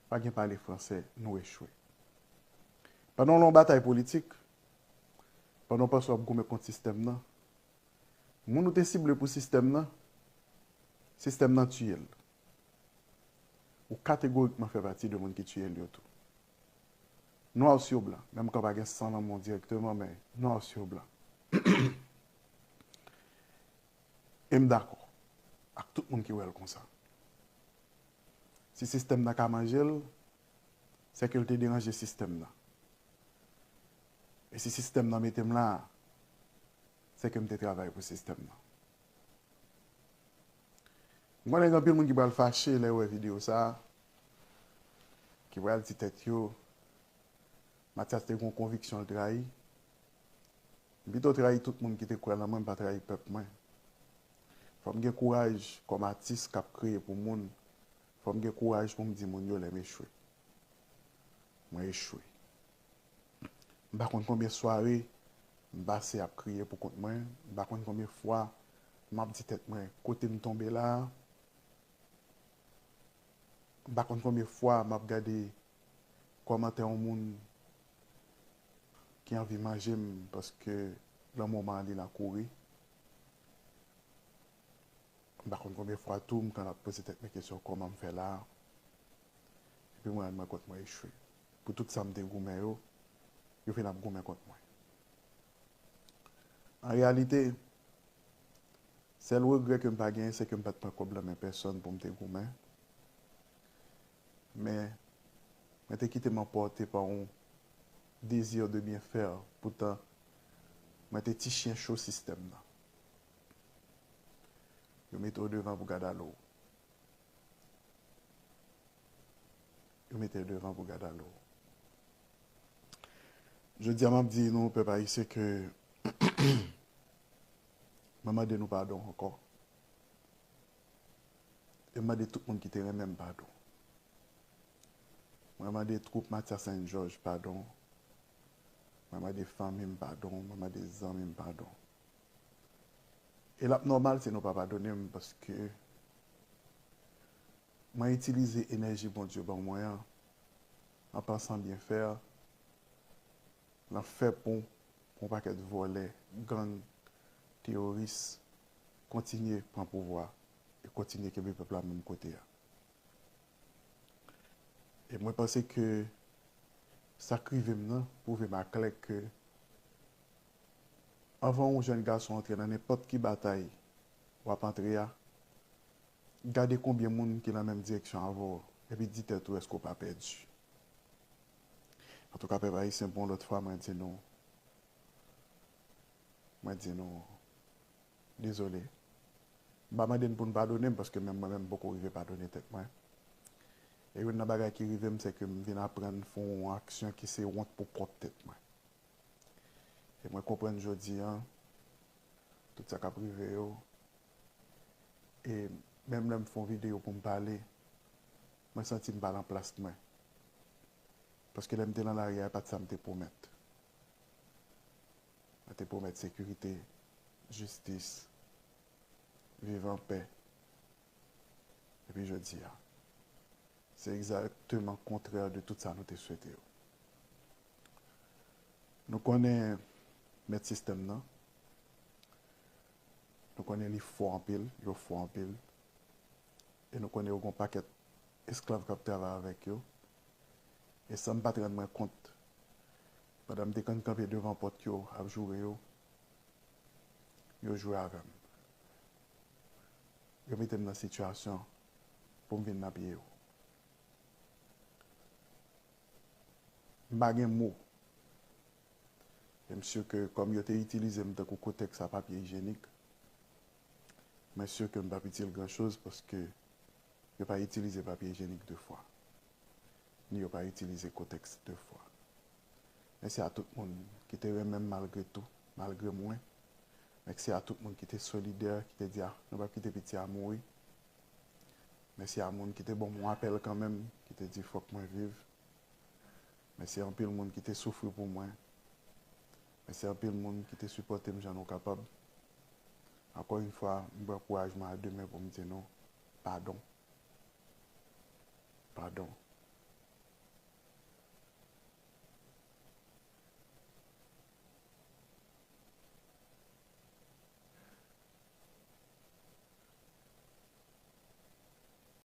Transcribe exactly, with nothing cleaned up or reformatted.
pa gen pale franse, nou echwe. Pandan w nan yon batay politik, pandan w panse w ap goumen kont sistèm nan, moun ou te sible pou sistèm nan, sistèm nan tiye l. Ou kategorikman fè pati de moun ki tiye l yo tou. Nwa sou blan, menm kan pa gen san nan men w dirèkteman, men nwa sou blan. E m dakò ak tout moun ki wè l konsa. Si sistèm nan ka manje l, se ke l te deranje sistèm nan. E si sistèm nan mete m la, se ke m te travay pou sistèm nan. M konnen gen anpil moun ki pral fache lè yo wè videyo sa a, ki pral di tèt yo, Mathias te gen yon konviksyon l trayi. M pito trayi tout moun ki te kwè nan mwen, m pa trayi pèp mwen. Fò m gen kouraj kòm atis k ap kreye pou moun. Fò m gen kouraj pou m di moun yo lè m echwe. Mwen echwe. M pa konn konbyen sware m pase ap kriye pou kont mwen. M pa konn konbyen fwa m ap di tèt mwen, "Kote m tonbe la a?" M pa konn konbyen fwa m ap gade kòmantè yon moun ki anvi manje m paske lanmò m an li la kouri. M pa konn konbyen fwa tou m konn ap poze tèt mwen kesyon, "Kòman m fè la a?" Epi mwen rann mwen kont mwen echwe. Pou tout sa m te goumen yo, yo fin ap goumen kont mwen. An reyalite, sèl regrè ke m pa genyen, se ke m pa t pran kòb nan men pèsonn pou m te goumen. Men, mwen te kite m anpòte pa yon désir de bien faire, poutan mwen te ti chyen cho sistèm nan. Yo mete w devan pou gad alo w. Yo mete w devan pou gad alo w. Jodi a, m ap di nou, pèp ayisyen, ke mwen mande nou padon ankò. E m mande tout moun ki te renmen m padon. Mwen mande twoup Mathias Saint Georges padon. Mwen mande fanmi m padon. Mwen mande zanmi m padon. E l ap nòmal si nou pa padone m, paske mwen itilize enèji Bondye ban mwen an, an pansan byen fè, nan fè pon pou yon pakèt vòlè, gang, teyoris, kontinye pran pouvwa e kontinye kenbe pèp la menm kote a. E mwen panse ke sa k rive m nan pwouve m aklè ke anvan yon jèn gason antre nan nenpòt ki batay w ap antre a, gade konbyen moun ki nan menm direksyon avè w, epi di tèt ou èske w pa pèdi. Antouka, pèp ayisyen, pou yon lòt fwa, mwen di nou, mwen di nou, dezole. M pa mande n pou n padone m, paske menm mwen menm, m poko rive padone tèt mwen. E youn nan bagay ki rive m, se ke m vin aprann fè yon aksyon ki se wont pou pwòp tèt mwen. E mwen konprann jodi a, tout sa k ap rive yo, e menm lè m fè yon videyo pou m pale, mwen santi m pa nan plas mwen. Paske lè m te nan lari a, e pa t sa m te pwomèt. Mwen te pwomèt sekirite, jistis, viv anpè. Epi jodi a, se egzakteman kontrè de tout sa nou te swete yo. Nou konnen mèt sistèm nan, nou konnen li fò anpil, yo fò anpil, e nou konnen yo gen yon pakèt esklav k ap travay avèk yo. E san m pa t rann mwen kont, pandan m te konn kanpe devan pòt yo ap joure yo, yo jwe avè m. Yo mete m nan sitiyasyon pou m vin nan pye yo. M pa gen mo. E m si ke kòm yo te itilize m tankou kotèks a papye ijyenik, mwen si ke m p ap itil gran choz paske yo pa itilize papye ijyenik de fwa. Ni yo pa itilize kotèks de fwa. Mèsi a tout moun ki te renmen m malgre tou, malgre mwen. Mèsi a tout moun ki te solidè, ki te di, "Ah, nou p ap kite piti a mouri." Mèsi a moun ki te ban m yon apèl kanmenm, ki te di, "Fòk mwen viv." Mèsi anpil moun ki te soufri pou mwen. Mèsi anpil moun ki te sipòte m jan nou kapab. Ankò yon fwa, m pran kouraj mwen a de men pou m di nou padon. Padon.